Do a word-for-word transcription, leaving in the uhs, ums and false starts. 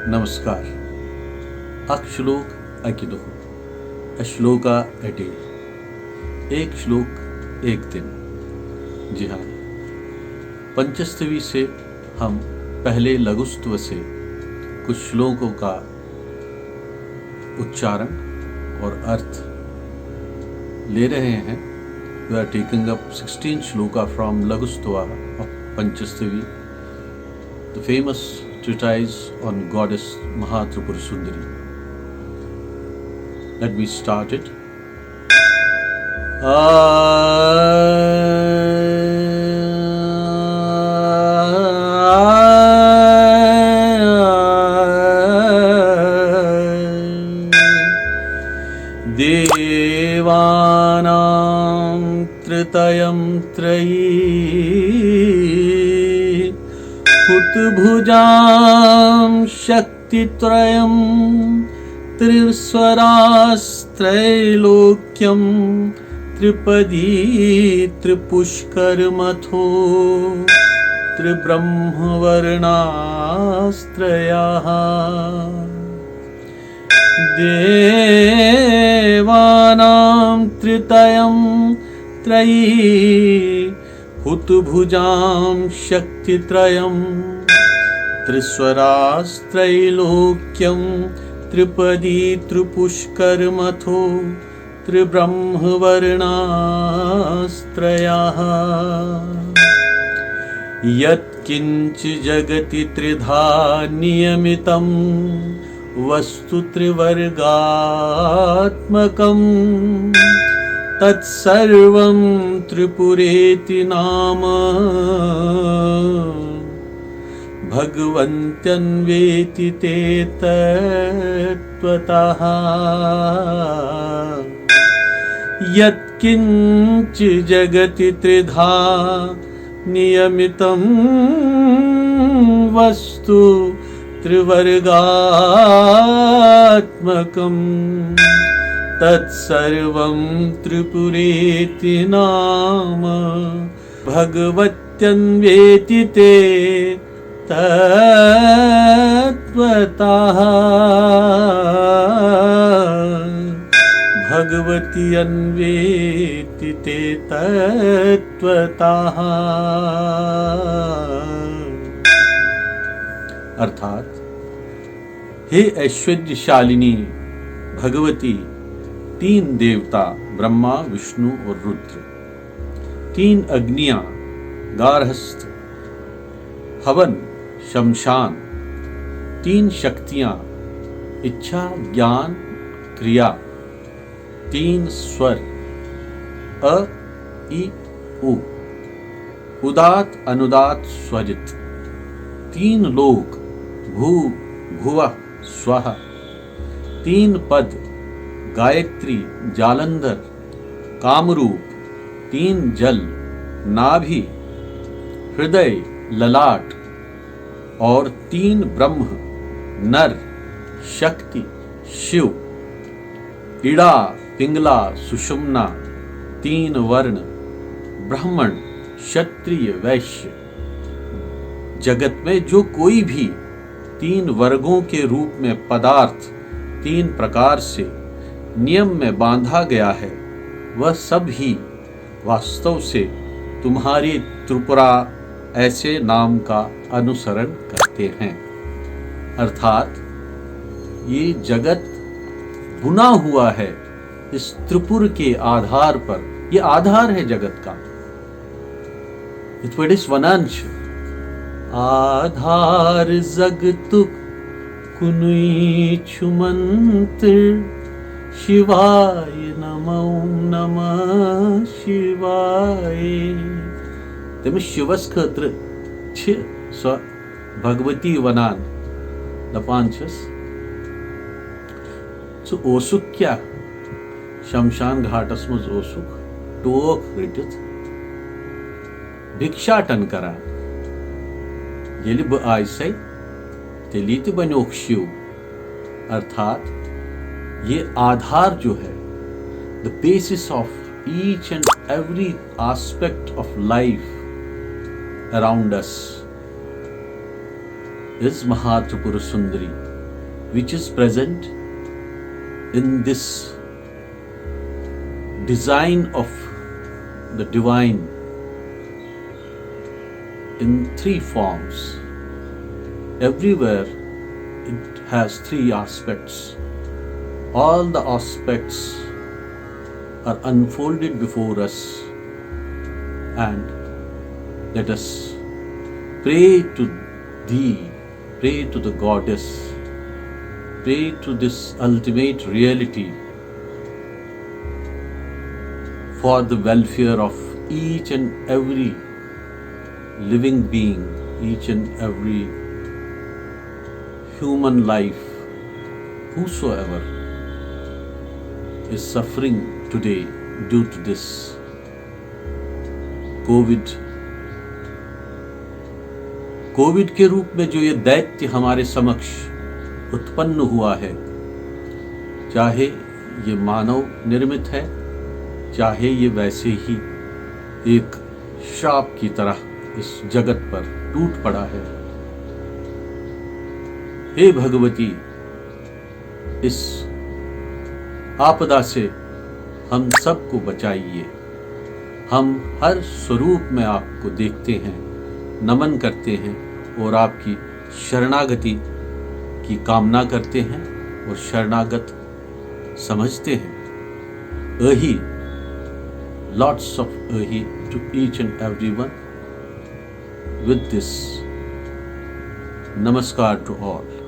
नमस्कार। अक श्लोक अकि दोह, a shloka a day, एक श्लोक एक दिन। जी हाँ, पंचस्तवी से हम पहले लघुस्तव से कुछ श्लोकों का उच्चारण और अर्थ ले रहे हैं। We are taking up sixteen shloka from Laghustuva of Panchastavi, the famous treatise on goddess Mahatripura Sundari. Let me start it. देवानां त्रितयं त्रयी हुतभुजां शक्तित्रयं त्रिस्वरास्त्रैलोक्यं त्रिपदी त्रिपुष्करमथो त्रिब्रह्मवर्णास्त्रयाः। देवानां त्रितयं त्रयी हुतभुजां शक्तित्रयं त्रिस्वरास्त्रैलोक्यं त्रिपदी त्रिपुष्करमथो त्रिब्रह्मवर्णास्त्रयाः। यत्किञ्च जगति त्रिधा नियमितं वस्तु त्रिवर्गात्मकं तत्सर्वं त्रिपुरेति नाम भगवन्त्यन्वेति ते तत्त्वतः। यत्किञ्च जगति त्रिधा नियमितं वस्तु त्रिवर्गात्मकं तत्सर्वं त्रिपुरेति नाम भगवत्यन्वेति ते तत्त्वतः। भगवति अन्वेति ते तत्त्वतः। अर्थात, हे ऐश्वर्यशालिनी भगवती, तीन देवता ब्रह्मा, विष्णु और रुद्र, तीन अग्नियां गार्हस्थ, हवन, शमशान, तीन शक्तियां इच्छा, ज्ञान, क्रिया, तीन स्वर अ, इ, उ, उदात अनुदात स्वरित, तीन लोक भू, भुवः, स्वः, तीन पद गायत्री, जालंधर, कामरूप, तीन जल नाभि, हृदय, ललाट, और तीन ब्रह्म नर, शक्ति, शिव, इड़ा, पिंगला, सुषुम्ना, तीन वर्ण ब्राह्मण, क्षत्रिय, वैश्य। जगत में जो कोई भी तीन वर्गों के रूप में पदार्थ तीन प्रकार से नियम में बांधा गया है, वह सब ही वास्तव से तुम्हारी त्रिपुरा ऐसे नाम का अनुसरण करते हैं। अर्थात ये जगत बुना हुआ है इस त्रिपुर के आधार पर। ये आधार है जगत का। یِتھ پٲٹھۍ أسۍ وَنان چھِ، آدھار جگتُک کُنُے چھُ منتر، شِوایہ نمو نمہ شِوایہ۔ تٔمِس شِوَس خٲطرٕ چھِ سۄ بھگؤتی وَنان، دَپان چھِس، ژٕ اوسُکھ کیٛاہ؟ شمشان گھاٹس منٛز اوسُکھ ٹوکھ رٔٹِتھ بھکشاٹن کران۔ ییٚلہِ بہٕ آیسے، تیٚلی تہِ بنیوکھ شِو۔ अर्थात ये आधार जो है, the basis of each and every aspect of life around us is Mahatripura Sundari. which is present in this design of the divine in three forms. Everywhere it has three aspects. All the aspects are unfolded before us, and let us pray to thee, pray to the goddess, pray to this ultimate reality for the welfare of each and every living being, each and every human life, whosoever is suffering today due to this COVID. Covid के रूप में जो ये दैत्य हमारे समक्ष उत्पन्न हुआ है, चाहे ये मानव निर्मित है, चाहे ये वैसे ही एक श्राप की तरह इस जगत पर टूट पड़ा है। हे भगवती, इस आपदा से हम सबको बचाइए। हम हर स्वरूप में आपको देखते हैं, नमन करते हैं और आपकी शरणागति की कामना करते हैं और शरणागत समझते हैं। Ahi, lots of ahi to each and everyone. With this, namaskar to all.